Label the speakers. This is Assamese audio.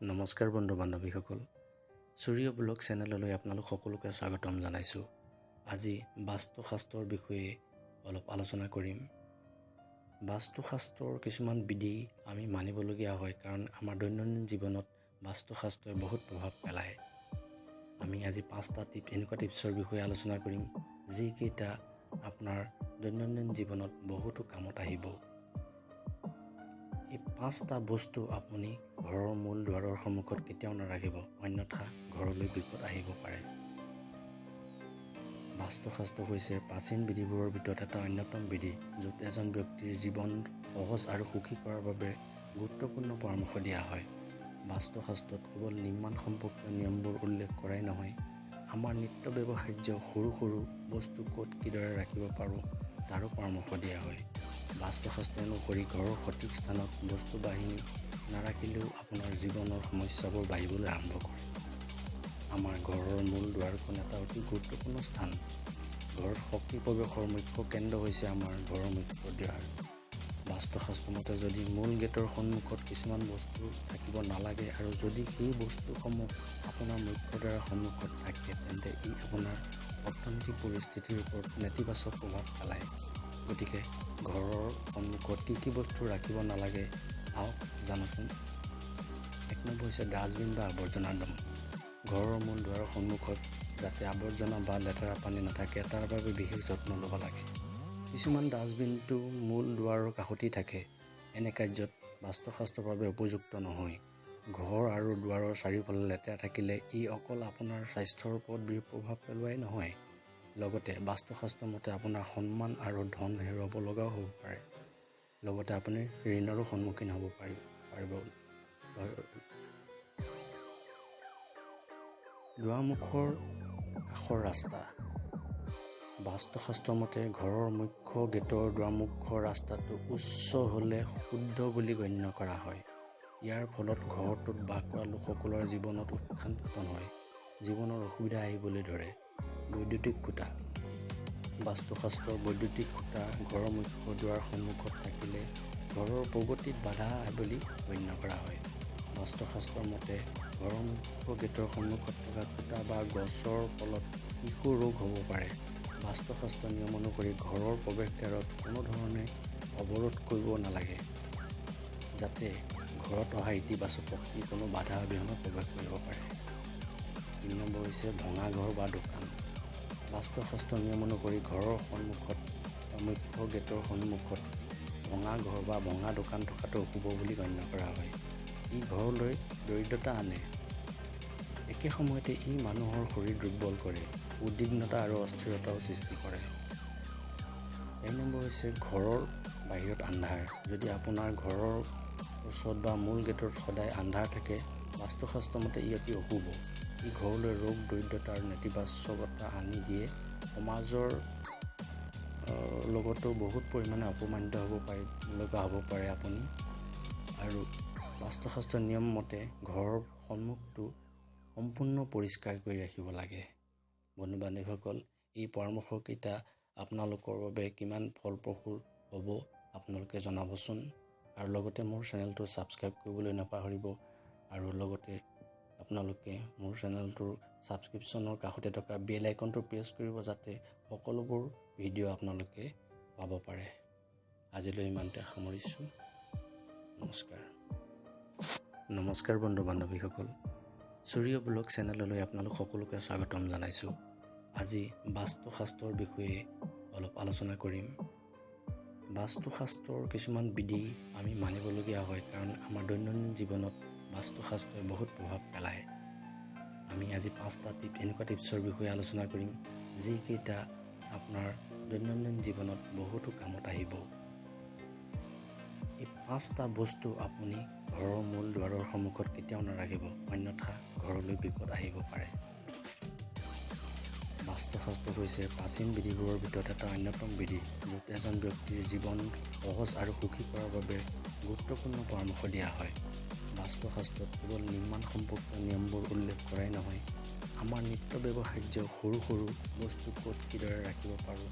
Speaker 1: নমস্কাৰ বন্ধু বান্ধৱীসকল, সূৰ্য ব্লগ চেনেললৈ আপোনালোক সকলোকে স্বাগতম জনাইছোঁ। আজি বাস্তুশাস্ত্ৰৰ বিষয়ে অলপ আলোচনা কৰিম। বাস্তুশাস্ত্ৰৰ কিছুমান বিধি আমি মানিবলগীয়া হয়, কাৰণ আমাৰ দৈনন্দিন জীৱনত বাস্তুশাস্ত্ৰই বহুত প্ৰভাৱ পেলায়। আমি আজি পাঁচটা এনেকুৱা টিপছৰ বিষয়ে আলোচনা কৰিম, যিকেইটা আপোনাৰ দৈনন্দিন জীৱনত বহুতো কামত আহিব। এই পাঁচটা বস্তু আপুনি ঘৰৰ মূল দুৱাৰৰ সন্মুখত কেতিয়াও নাৰাখিব, অন্যথা ঘৰলৈ বিপদ আহিব পাৰে। বাস্তুশাস্ত্ৰ হৈছে প্ৰাচীন বিধিবোৰৰ ভিতৰত এটা অন্যতম বিধি, য'ত এজন ব্যক্তিৰ জীৱন সহজ আৰু সুখী কৰাৰ বাবে গুৰুত্বপূৰ্ণ পৰামৰ্শ দিয়া হয়। বাস্তুশাস্ত্ৰত কেৱল নিৰ্মাণ সম্পৰ্কীয় নিয়মবোৰ উল্লেখ কৰাই নহয়, আমাৰ নিত্য ব্যৱহাৰ্য সৰু সৰু বস্তু ক'ত কিদৰে ৰাখিব পাৰোঁ তাৰো পৰামৰ্শ দিয়া হয়। বাস্তুশাস্ত্ৰ অনুসৰি ঘৰৰ সঠিক স্থানত বস্তু বাহিনী নাৰাখিলেও আপোনাৰ জীৱনৰ সমস্যাবোৰ বাঢ়িবলৈ আৰম্ভ কৰে। আমাৰ ঘৰৰ মূল দুৱাৰখন এটা অতি গুৰুত্বপূৰ্ণ স্থান। ঘৰত শক্তি প্ৰৱেশৰ মুখ্য কেন্দ্ৰ হৈছে আমাৰ ঘৰৰ মুখ্য দুৱাৰ। বাস্তুশাস্ত্ৰ মতে যদি মূল গেটৰ সন্মুখত কিছুমান বস্তু থাকিব নালাগে আৰু যদি সেই বস্তুসমূহ আপোনাৰ মুখ্য দুৱাৰৰ সন্মুখত থাকে, তেন্তে ই আপোনাৰ অৰ্থনৈতিক পৰিস্থিতিৰ ওপৰত নেতিবাচক প্ৰভাৱ পেলায়। গতিকে ঘৰৰ সন্মুখত কি কি বস্তু ৰাখিব নালাগে আহক জানোচোন। এক নম্বৰ হৈছে ডাষ্টবিন বা আৱৰ্জনাৰ দম। ঘৰৰ মূল দুৱাৰৰ সন্মুখত যাতে আৱৰ্জনা বা লেতেৰা পানী নাথাকে তাৰ বাবে বিশেষ যত্ন ল'ব লাগে। কিছুমান ডাষ্টবিনটো মূল দুৱাৰৰ কাষতেই থাকে। এনে কাৰ্যত বাস্তুশাস্ত্ৰৰ বাবে উপযুক্ত নহয়। ঘৰ আৰু দুৱাৰৰ চাৰিওফালে লেতেৰা থাকিলে ই অকল আপোনাৰ স্বাস্থ্যৰ ওপৰত বিৰূপ প্ৰভাৱ পেলোৱাই নহয়, লগতে বাস্তুশাস্ত্ৰ মতে আপোনাৰ সন্মান আৰু ধন হেৰুৱাব লগাও হ'ব পাৰে। লগতে আপুনি ঋণৰো সন্মুখীন হ'ব পাৰিব। দুৱাৰমুখৰ কাষৰ ৰাস্তা। বাস্তুশাস্ত্ৰ মতে ঘৰৰ মুখ্য গেটৰ দুৱাৰমুখৰ ৰাস্তাটো উচ্চ হ'লে শুদ্ধ বুলি গণ্য কৰা হয়। ইয়াৰ ফলত ঘৰটোত বাস কৰা লোকসকলৰ জীৱনত উত্থান পতন হয়, জীৱনৰ অসুবিধা আহিবলৈ ধৰে। বৈদ্যুতিক খুঁটা। বাস্তুশাস্ত্ৰৰ বৈদ্যুতিক খুঁটা ঘৰৰ মুখ্য দুৱাৰ সন্মুখত থাকিলে ঘৰৰ প্ৰগতিত বাধা বুলি গণ্য কৰা হয়। বাস্তুশাস্ত্ৰৰ মতে ঘৰৰ মুখ্য গেটৰ সন্মুখত থকা খুঁটা বা গছৰ ফলত শিশু ৰোগ হ'ব পাৰে। বাস্তুশাস্ত্ৰৰ নিয়ম অনুসৰি ঘৰৰ প্ৰৱেশদ্বাৰত কোনো ধৰণে অৱৰোধ কৰিব নালাগে, যাতে ঘৰত অহা ইতিবাচক শক্তি কোনো বাধা অবিহনে প্ৰৱেশ কৰিব পাৰে। 3 নম্বৰ হৈছে ভঙা ঘৰ বা দোকান। বাস্তুশাস্ত্ৰৰ নিয়ম অনুসৰি ঘৰৰ সন্মুখত বা মুখ্য গেটৰ সন্মুখত ভঙা ঘৰ বা ভঙা দোকান থকাটো অশুভ বুলি গণ্য কৰা হয়। ই ঘৰলৈ দৰিদ্ৰতা আনে। একে সময়তে ই মানুহৰ শৰীৰ দুৰ্বল কৰে, উদ্বিগ্নতা আৰু অস্থিৰতাও সৃষ্টি কৰে। 4 নম্বৰ হৈছে ঘৰৰ বাহিৰত আন্ধাৰ। যদি আপোনাৰ ঘৰৰ ওচৰত বা মূল গেটত সদায় আন্ধাৰ থাকে, বাস্তুশাস্ত্ৰ মতে ই অতি অশুভ। ই ঘৰলৈ ৰোগ, দৰিদ্ৰতা আৰু নেতিবাচকতা আনি দিয়ে। সমাজৰ লগতো বহুত পৰিমাণে অপমানিত হ'ব পাৰে, লগা হ'ব পাৰে আপুনি। আৰু বাস্তুশাস্ত্ৰৰ নিয়ম মতে ঘৰৰ সন্মুখটো সম্পূৰ্ণ পৰিষ্কাৰ কৰি ৰাখিব লাগে। বন্ধু বান্ধৱীসকল, এই পৰামৰ্শকেইটা আপোনালোকৰ বাবে কিমান ফলপ্ৰসূ হ'ব আপোনালোকে জনাবচোন। আৰু লগতে মোৰ চেনেলটো ছাবস্ক্ৰাইব কৰিবলৈ নাপাহৰিব। আৰু লগতে আপোনালোকে মোৰ চেনেলটোৰ ছাবস্ক্ৰিপশ্যনৰ কাষতে থকা বেল আইকনটো প্ৰেছ কৰিব, যাতে সকলোবোৰ ভিডিঅ' আপোনালোকে পাব পাৰে। আজিলৈ ইমানতে সামৰিছোঁ। নমস্কাৰ। নমস্কাৰ বন্ধু বান্ধৱীসকল, সূৰ্য ব্লগ চেনেললৈ আপোনালোক সকলোকে স্বাগতম জনাইছোঁ। আজি বাস্তুশাস্ত্ৰৰ বিষয়ে অলপ আলোচনা কৰিম। বাস্তুশাস্ত্ৰৰ কিছুমান বিধি আমি মানিবলগীয়া হয়, কাৰণ আমাৰ দৈনন্দিন জীৱনত বাস্তুশাস্ত্ৰই বহুত প্ৰভাৱ পেলায়। আমি আজি পাঁচটা এনেকুৱা টিপছৰ বিষয়ে আলোচনা কৰিম, যিকেইটা আপোনাৰ দৈনন্দিন জীৱনত বহুতো কামত আহিব। এই পাঁচটা বস্তু আপুনি ঘৰৰ মূল দুৱাৰৰ সন্মুখত কেতিয়াও নাৰাখিব, অন্যথা ঘৰলৈ বিপদ আহিব পাৰে। বাস্তুশাস্ত্ৰ হৈছে প্ৰাচীন বিধিবোৰৰ ভিতৰত এটা অন্যতম বিধি, য'ত এজন ব্যক্তিৰ জীৱন সহজ আৰু সুখী কৰাৰ বাবে গুৰুত্বপূৰ্ণ পৰামৰ্শ দিয়া হয়। বাস্তুশাস্ত্ৰত কেৱল নিৰ্মাণ সম্পৰ্কীয় নিয়মবোৰ উল্লেখ কৰাই নহয়, আমাৰ নিত্য ব্যৱহাৰ্য সৰু সৰু বস্তু ক'ত কিদৰে ৰাখিব পাৰোঁ